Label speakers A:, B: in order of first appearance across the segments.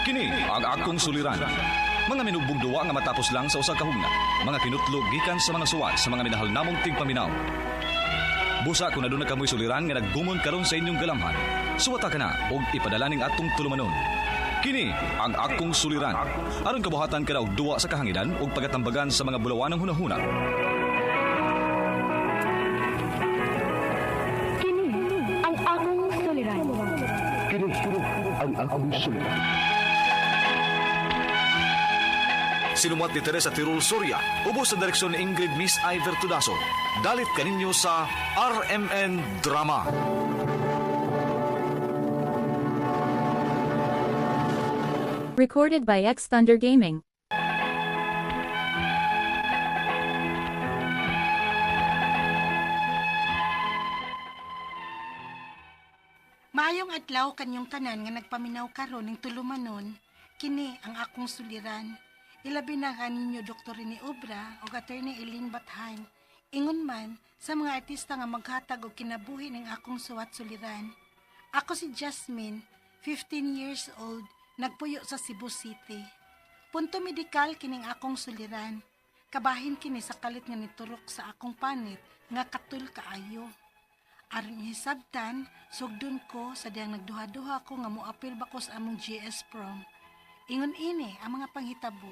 A: Kini ang akong suliran. Mga minugbog duwa nga matapos lang sa usa ka hugna. Mga kinutlog gikan sa mga suwat sa mga minahal namong tigpaminaw. Busa kung aduna kamoy suliran nga naggumon karon sa inyong galamhan. Suwata ka na og ipadala ning atong tulumanon. Kini ang akong suliran. Aron kabuhatan ka na og duwa sa kahanginan ug pagatambagan sa mga bulawanong hunahuna.
B: Kini ang akong suliran.
C: Kini ang akong suliran.
A: Sinumuat ni Teresa Tirul Soria, ubos sa direksyon ni Ingrid Miss Iver Tudaso. Dalit kaninyo sa RMN Drama.
D: Recorded by X Thunder Gaming.
E: Maayong adlaw kanyong tanan nga nagpaminaw karon ning tulumanon, kini ang akong suliran. Ilabi na kaninyo Dr. Rene Obra o Attorney Eileen Bathan. Ingon man sa mga artista nga maghatag og kinabuhi ning akong suwat suliran. Ako si Jasmine, 15 years old, nagpuyo sa Cebu City. Punto medikal kining akong suliran. Kabahin kini sa kalit nga niturok sa akong panit nga katul kaayo. Aron ihisabtan, sugdon ko sa diyang nagduha-duha ko nga moapil ba ko sa among GS prom. Ingon ini ang mga panghitabo.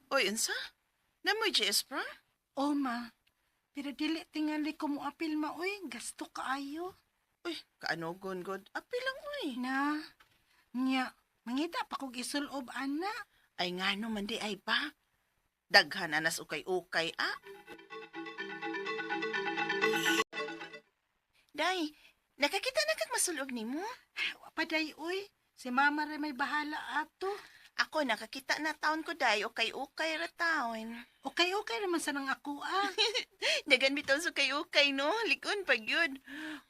F: Oy, unsa? Namoy GS bro?
E: O ma, pero dili tingali ko moapil ma uy, gasto kaayo.
F: Uy, kaanogon god. Apil lang uy.
E: Na, nya, mangita pa kog isulob ana.
F: Ay ngano man di ay ba? Daghan anas ukay-ukay ah. Day, nakakita na kag masulob nimo?
E: Wa pa day uy, si mama ra may bahala ato.
F: Ako nakakita na taon ko day, ukay-ukay ra taon.
E: Okay okay naman sa nang ako ah.
F: Dagan bitaw sa ukay-ukay no, likon pag yun.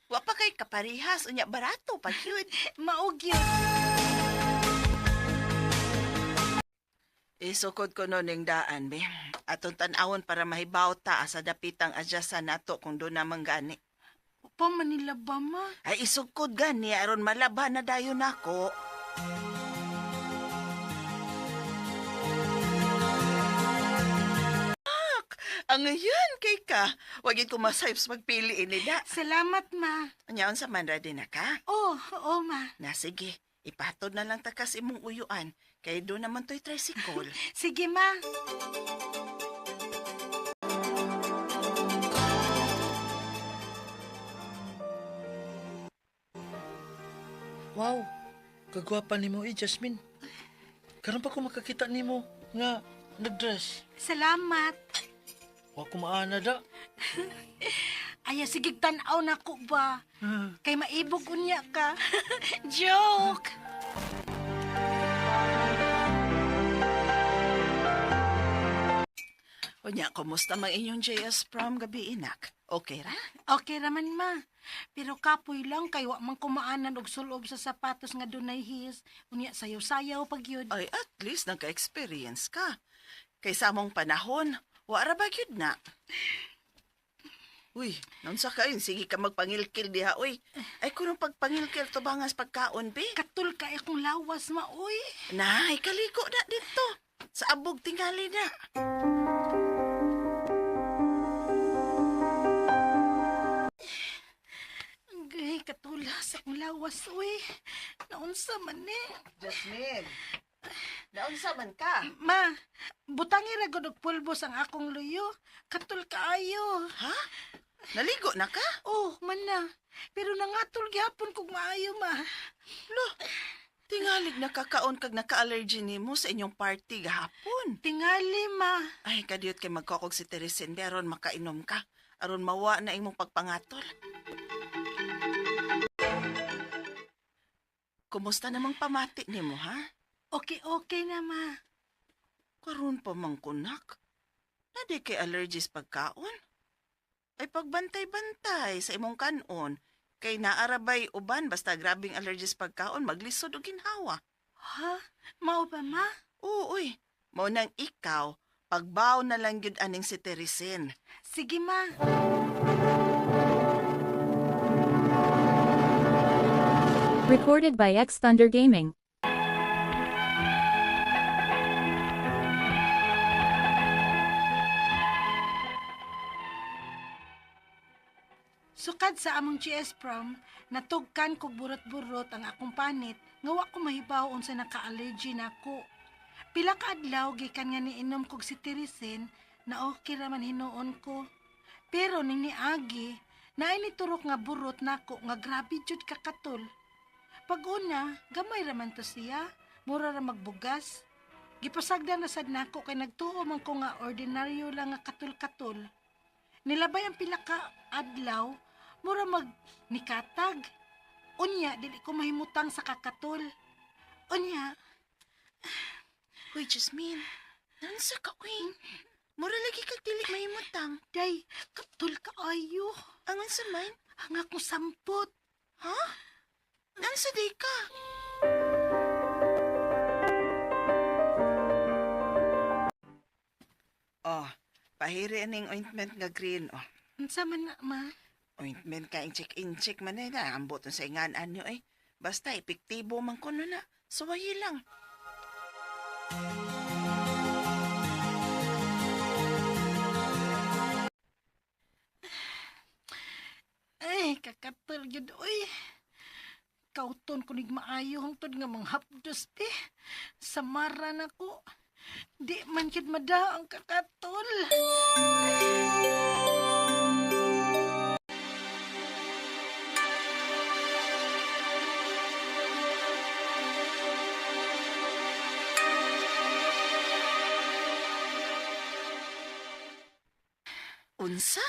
F: Wa pa kay kaparehas unya barato pag yun.
E: Maog yun.
F: Isukod ko no ning daan, be. Atong tan-awon para mahibaw ta sa dapitang adyasan nato kung doon naman gani.
E: Wa pa Manila ba ma?
F: Ay, isukod gani, aron malaba na dayon nako. Ak, ang ngayon kay ka. Wag yun kumasayos magpili ini da.
E: Salamat ma.
F: Anya, unsa man ready na ka?
E: Oh, oh ma.
F: Na sige, ipatod na lang takas imong uyuan. Kay doon naman to'y tricycle.
E: Sige ma.
G: Wow, kagwapa nimo eh, Jasmine. Karon pa ko makakita nimo nga nagdress.
E: Salamat.
G: Wa ko maana da.
E: Ay, sige tan-aw na ko ba? Kay maibog unya ka. Joke!
F: Unya, kumusta mang inyong JS prom gabi, inak? Okay ra?
E: Okay raman ma. Pero kapoy lang kay wa man kumaanan og sulob sa sapatos nga dunay heels. Unya sayaw-sayaw pag yun.
F: Ay, at least nagka-experience ka. Kay sa among panahon, wa ra ba gyud na. Uy, naunsa ka yun? Sige ka magpangilkil diha, uy. Ay, kunong pagpangilkil tubangas pagkaon, be.
E: Katul ka akong lawas ma uy.
F: Na, kaliko na dito. Sa abog tingali na.
E: Gay katula sa akong lawas uy. Naunsa man ni.
F: Jasmine, naunsa man ka?
E: Ma, butangi ra gud og pulbos ang akong luyo. Katul kaayo.
F: Ha? Naligo na ka?
E: Oh, man na. Pero nangatol gyapon kog maayo ma.
F: Lo, tingalig nakakaon kag naka-allergy nimo sa inyong party gahapon.
E: Tingali ma.
F: Ay, kadiyot kay magkokog si Teresin, be, aron makainom ka. Aron mawa na imong pagpangatol. Kumusta namang pamati nimo, ha?
E: Okay, okay na ma.
F: Karon pa mang kunak. Nadi kay allergies pagkaon. Ay pagbantay-bantay sa imong kanon. Kay naarabay uban basta grabing allergies pagkaon maglisod og ginhawa.
E: Ha? Mao ba ma?
F: Oo, uy. Mao nang ikaw, Pagbaw na lang gyud aning si Teresin.
E: Sige, ma.
D: Recorded by X Thunder Gaming.
E: Sukad sa among GS prom, natugkan kog burot-burot ang akong panit nga wa ko mahibaw unsa naka-allergy nako. Pila ka adlaw gikan nga niinom kog cetirizine na okay ra man hinuon ko. Pero ning niagi, naay niturok nga burot nako nga grabe jud kakatol. Pag una, gamay ra man to siya, mura ra magbugas. Gipasagdan na sad nako kay nagtuo man ko nga ordinaryo lang nga katul-katul. Nilabay ang pila ka adlaw, mura mag nikatag. Unya, dili ko mahimutang sa kakatol. Unya,
F: Uy, Jasmine. Nansa ka, uy. Mura lagi kag dili mahimutang.
E: Day, katul kaayo.
F: Ang unsa man?
E: Ang akong sampot.
F: Ha? Nansa di ka? Oh, pahiri aning ointment nga green. Oh,
E: Unsa man na, ma?
F: ointment ka incheck-incheck man eh na. Ambot sa ingan anyo eh. Basta epektibo man kuno na. Suwayi lang.
E: Ay, kakatul gyud oy. Kauton ko nig maayo hangtod nga manghapdos be. Samara na ko. Di man gyud mada ang kakatol.
F: Unsa?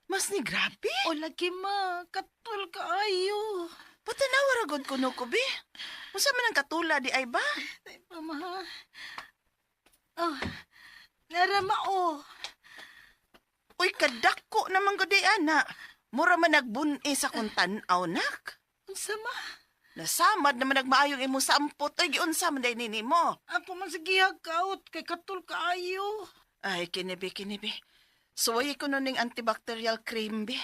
F: Mas ni grabe.
E: O lagi ma, katul kaayo.
F: Patanawa ra gud kuno ko be. Unsa man ang katula di ay ba?
E: Ay, mama. Oh, narama oh.
F: Uy, kadako naman gud di ana. Mura man nagbun-i sa kong tan-aw nak.
E: Unsa ma?
F: Nasamad naman nagmaayong imong sampot ay giunsa man day nini mo.
E: Ako man sa gihagaut kay katul kaayo.
F: Ay, kinibi, kinibi. Suwayi ko nun ning antibacterial cream, be.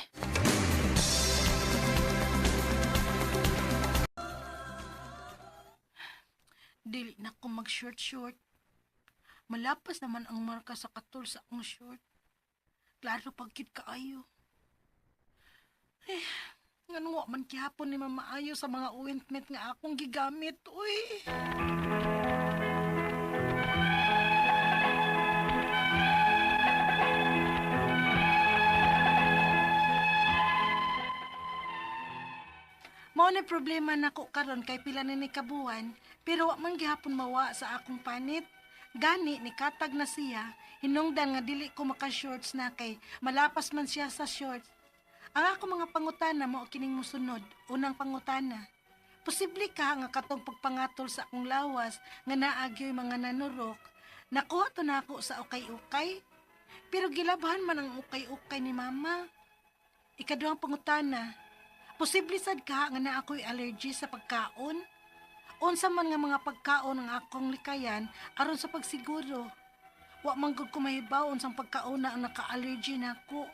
E: Dili na ko mag-short-short. Malapas naman ang marka sa katul sa akong short. Klaro pagkit kaayo. Eh, ngano wa man gihapon ni Mama Ayo sa mga ointment nga akong gigamit, uy. Mao na problema nako karon kay pila na ni kabuan, pero wa man gihapon mawa sa akong panit. Gani ni katag na siya, hinungdan nga dili ko maka-shorts na kay malapas man siya sa shorts. Ang ako mga pangutana mao kining mosunod. Unang pangutana. Posible ka nga katong pagpangatol sa akong lawas nga naagyo'y mga nanurok. Nakuha to nako sa ukay-ukay. Pero gilabhan man ang ukay-ukay ni mama. Ikaduhang pangutana. Posible sad ka nga naa ako'y allergy sa pagkaon? Unsa man nga mga pagkaon ang akong likayan aron sa pagsiguro. Wa man gud ko mahibaw unsang pagkaon na ang naka-allergy nako.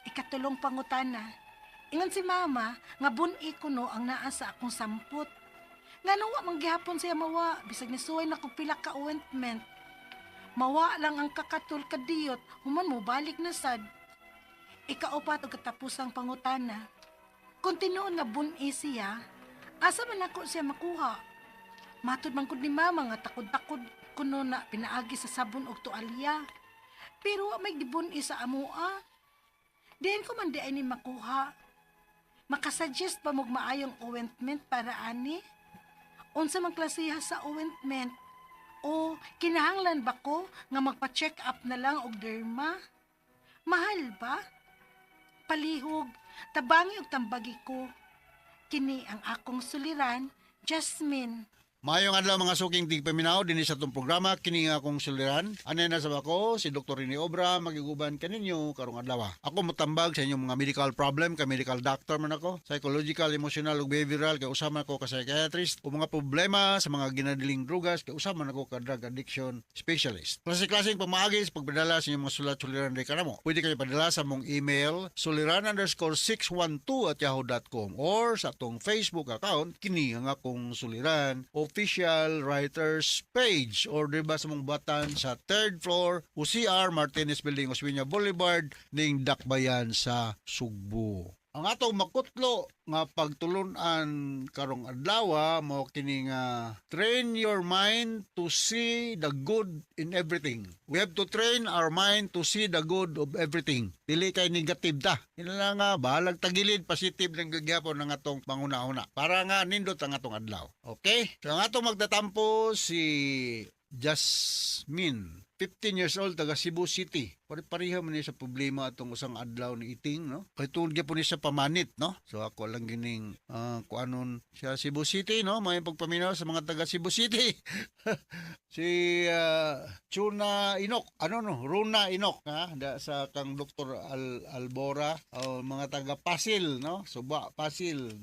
E: Ikatulong pangutana. Ingon si mama nga bun-i kuno ang naa sa akong sampot. Ngano wa man gihapon siya mawa bisag nisuway na kog pila ka ointment. Mawa lang ang kakatul kadiyot human mo balik na sad. Ikaupat og katapusang pangutana. Kung tinuod nga bun-i siya, asa man ako siya makuha? Matud man gud ni mama nga takod-takod kuno na pinaagi sa sabon og tualya. Pero wa may gibun-i sa amoa. Diin ko man di ay ni makuha. Makasuggest ba mog maayong ointment para ani? Unsa man klasiha sa ointment? O kinahanglan ba ko nga magpa-check up na lang og derma? Mahal ba? Palihog, tabangi og tambagi ko. Kini ang akong suliran, Jasmine.
H: Maayong adlaw, mga suking tigpaminaw, dinhi sa atong programa kini nga akong suliran. Anay na sa ako si Dr. Rene Obra, magiguban kaninyo karong adlaw. Ako motambag sa inyong mga medical problem kay medical doctor man ako, psychological, emotional ug behavioral kay usa man ako ka psychiatrist, ug mga problema sa mga ginadiling drugas kay usa man ako ka drug addiction specialist. Klase-klaseng pamaagi sa pagpadala sa inyong mga sulat suliran diri kanamo. Pwede kayo padala sa among email suliran_612@yahoo.com or sa atong Facebook account, kini ang akong suliran official writers page, or diba sa mong batan sa third floor UCR Martinez Building, Osmeña Boulevard, ning Dakbayan sa Sugbo. Ang atong makutlo nga pagtulunan karong adlaw mao kini nga train your mind to see the good in everything. We have to train our mind to see the good of everything. Dili kay negative ta. Ina nga bahalag tagilid, positive lang gihapon ang atong panguna-una. Para nga nindot ang atong adlaw. Okay? So ang atong magtatampo si Jasmine, 15 years old, taga Cebu City. Pare-pareha man ni sa problema atong usang adlaw ni Iting, no? Kay tungod gyapon ni sa pamanit, no? So ako lang gining kuanon sa Cebu City, no? May pagpaminaw sa mga taga Cebu City. Si Chuna Inok, ano no, Runa Inok, ha, da sa kang Dr. Albora o mga taga Pasil, no? Suba, Pasil.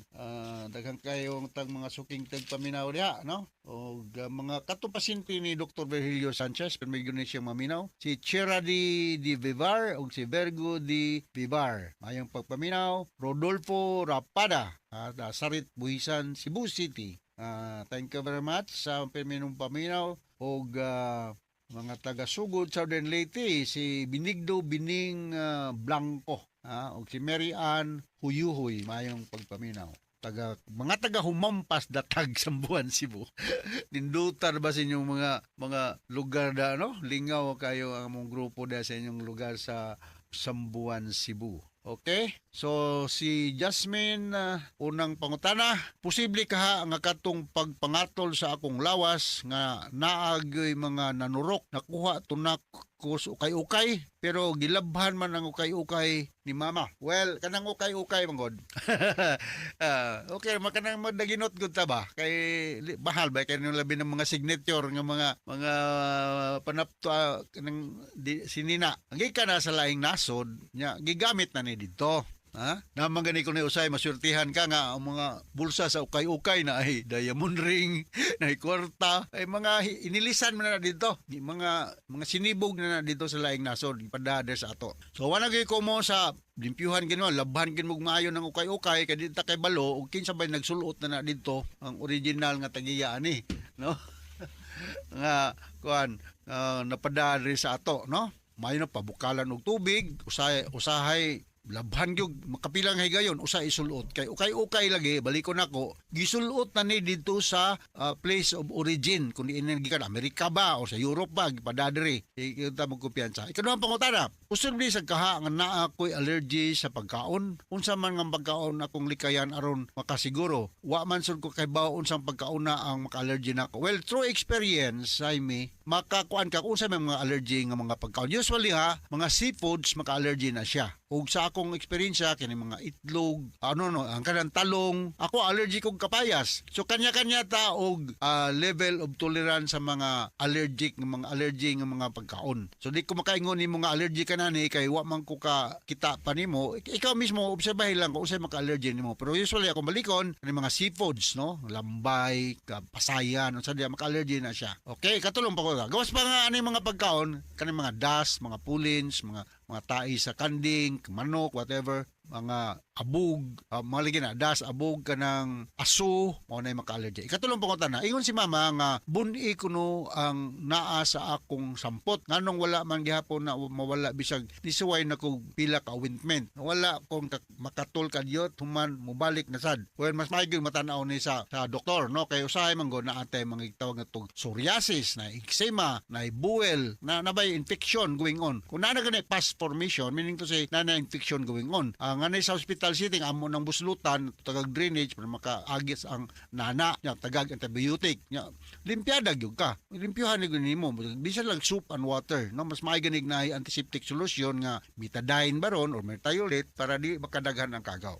H: Daghan kayong tag mga suking tagpaminaw diha, no? O mga kato pasyente ni Dr. Virgilio Sanchez, pero may gyud siyang maminaw. Si Chera di Vivar o si Virgo di Vivar. Mayong pagpaminaw, Rodolfo Rapada, at Sarit Buhisan, Cebu City. Thank you very much sa pirminong paminaw og mga taga-Sugod, Southern Leyte, si Benigno Bining Blanco, og si Mary Ann Huyuhoy, mayong pagpaminaw. Taga mga taga Humampas, Datag, Sambuan, Cebu. Nindutar ba sa inyong mga lugar da, no? Lingaw kayo ang among grupo da sa inyong lugar sa Sambuan, Cebu. Okay? So si Jasmine, unang pangutana, posible kaha nga katong pagpangatol sa akong lawas nga naagay mga nanurok nakuha tunak ko sa ukay-ukay, pero gilabhan man ang ukay-ukay ni mama? Well, kanang ukay-ukay man god. Okay, makanang madaginot gud ta ba? Kay mahal ba kay nung labi ng mga signature nga mga panapto kanang sinina. Ang gikan na sa laing nasod nya gigamit na ni didto. Ha? Naman gani ko ni usay masurtihan ka nga ang mga bulsa sa ukay-ukay na ay diamond ring, na ay kwarta, ay mga inilisan man na dito, mga sinibog na na dito sa laing nasod ipadada sa ato. So wala gyud ko mo sa limpyuhan gino, labhan gin mo maayo ng ukay-ukay kay di ta kay balo ug kinsa bay nagsulot na na dito ang original nga tagiya ani, no? Nga kuan napadari sa ato, no? Mayo na pabukalan og tubig, usahay usahay labhan gyud makapilang higayon usa isulot kay ukay-ukay lagi balikon nako gisulot na ni didto sa place of origin kung diin gikan, Amerika ba o sa Europe ba gipadadiri kita mo kumpiyansa. Ikaduhang pangutana, posible sa kaha nga naa ko'y allergy sa pagkaon? Unsa man nga pagkaon akong likayan aron makasiguro? Wa man sud ko kaybaw unsang pagkaon na ang maka-allergy nako. Well, through experience, Jaime, makakuan ka kung unsa may mga allergy nga mga pagkaon. Usually ha, mga seafoods maka-allergy na siya. Ug sa akong eksperyensya kini mga itlog, ano no, ang kanang talong, ako allergy kog kapayas. So kanya-kanya ta og level of tolerance sa mga allergic nga mga allergy nga mga pagkaon. So di ko makaingon nimo nga allergy ka na ni kay wa man ko ka kita pa nimo. Ikaw mismo obserbahin lang kung unsay maka-allergy nimo. Pero usually ako balikon kani mga seafoods, no, lambay, pasayan, unsa diya maka-allergy na siya. Okay, katulong pa ko. Gawas pa nga ani mga pagkaon, kani mga dust, mga pollens, mga tai sa kanding, manok, whatever, mga abog, mga lagi na, dust, abog, kanang aso, mao na maka-allergy. Ikatulong pangutana, ingon si mama nga buni kuno ang naa sa akong sampot. Nganong wala man gihapon na mawala bisag nisuway na kog pila ka ointment? Wala kong makatol kadyot human mobalik na sad. Well, mas maayo matanaw ni sa doktor, no? Kay usahay man go na atay mga tawag nga tog psoriasis, na eczema, na buwel, na nabay infection going on. Kung naa na gani pus formation, meaning to say na na infection going on. Nga sa hospital setting amo nang buslutan tagag drainage para makaagis ang nana nya, tagag antibiotic nya, limpiada gyud ka, limpyuhan ni nimo bisan lang soap and water, no? Mas maayo ganig na antiseptic solution nga betadine baron or merthiolate para di makadaghan ang kagaw.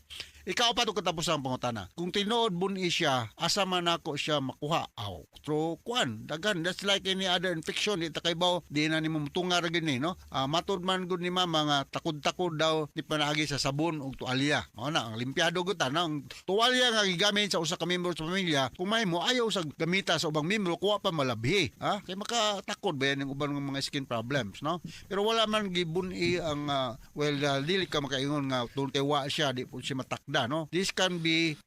H: Ikaapat ug katapusang pangutana. Kung tinuod buni siya, asa man nako siya makuha? Aw, through kuan, dagan, that's like any other infection, di ta kaybaw, di na nimo mutunga ra gini, no? Matud man gud ni mama nga takod-takod daw ni panaagi sa sabon ug tuwalya. Mao na ang limpiado gud ta, no? Ang tuwalya nga gigamit sa usa ka membro sa pamilya, kung may mo ayaw sa gamita sa ubang membro, kuha pa malabhi, ha? Kay makatakod ba yan ang ubang mga skin problems, no? Pero wala man gibun-i ang well, dili ka makaingon nga tungod kay wa siya, di po siya matakda, no? This can be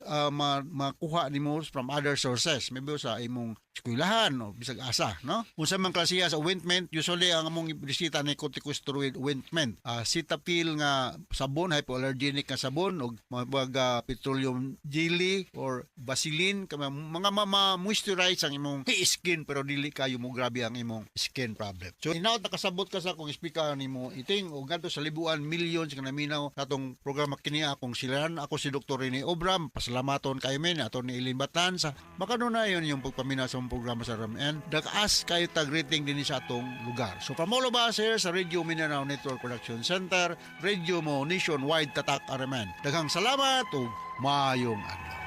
H: makuha nimo from other sources, maybe sa imong eskwelahan o bisag asa, no? Unsa man klasiya sa ointment, usually ang among reseta ni corticosteroid ointment. Cetaphil nga sabon, hypoallergenic nga sabon og mga petroleum jelly or Vaseline, kama mga mama moisturize ang imong skin pero dili kayo mo grabe ang imong skin problem. So hinaut nakasabot ka sa akong speaker nimo, Iting, og ngadto sa libuan millions nga naminaw atong programa Kini Akong Suliran. Ako si Dr. Rene Obram, pasalamaton kayo men ato ni Ilin Batan sa makanunayon yung pagpaminaw sa among programa sa RMN. Dakaas kayo tag rating din sa atong lugar. So from all of us here sa Radio Mindanao Network Production Center, Radio Mo Nationwide Tatak RMN. Daghang salamat ug maayong adlaw.